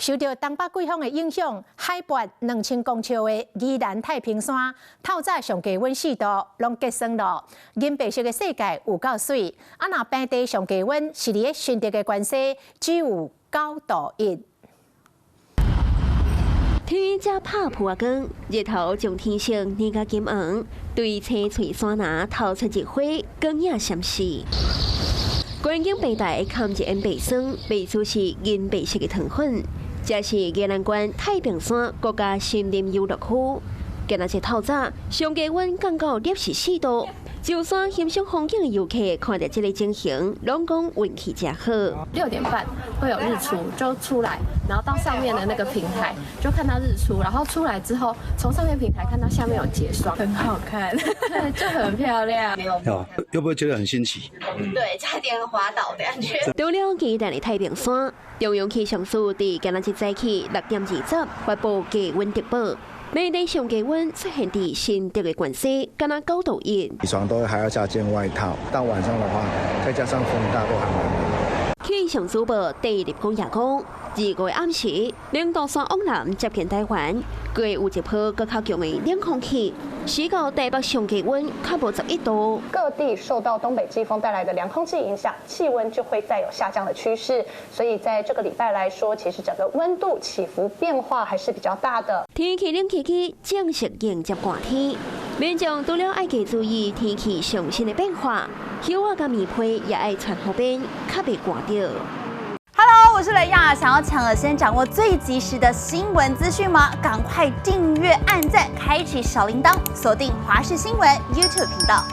受著東北季風的影響，海拔2000公尺的宜蘭太平山，透早上低溫4度，攏結霜囉。銀白色的世界有夠媠。啊，若平地上低溫是佇咧新竹的關西，只有9度1。天才拍破仔光，日頭將天色染甲金黃，對青翠山林透出一花，光影閃爍。觀景平台崁一掩白霜，賣出是銀白色的糖粉。這是宜蘭縣太平山國家森林遊樂區。今仔日透早，上低溫降到攝氏4度。上山欣賞風景的遊客看著這个情形，攏講運氣誠好。6點半會有日出，就出來，然後到上面的那個平台就看到日出，然後出來之後，從上面平台看到下面有結霜，很好看，就很漂亮。哦，會不會覺得很新奇？對，差點滑倒的感覺。除了宜蘭的太平山，中央氣象署佇今仔日早起6點20發布低溫特報。每日上低溫出現佇新竹的關西，敢若9度1。起床都還要加件外套，到晚上的話，再加上風大，都還蠻冷。氣象署報第二日講也講，25暗時，冷度山往南接近台灣，閣有一波閣較強的冷空氣，使到台北上低溫較無11度。各地受到東北季風帶來的涼空氣影響，氣溫就會再有下降的趨勢。所以在這個禮拜來說，其實整個溫度起伏變化還是比較大的。天氣冷氣機正式迎接寒天，民眾除了愛加注意天氣上新的變化，靴仔佮棉被也愛穿好便，較袂寒著。 Hello，我是雷亞，想要搶了先掌握最及時的新聞資訊嗎？趕快訂閱、按讚、開啟小鈴鐺，鎖定華視新聞 YouTube 頻道。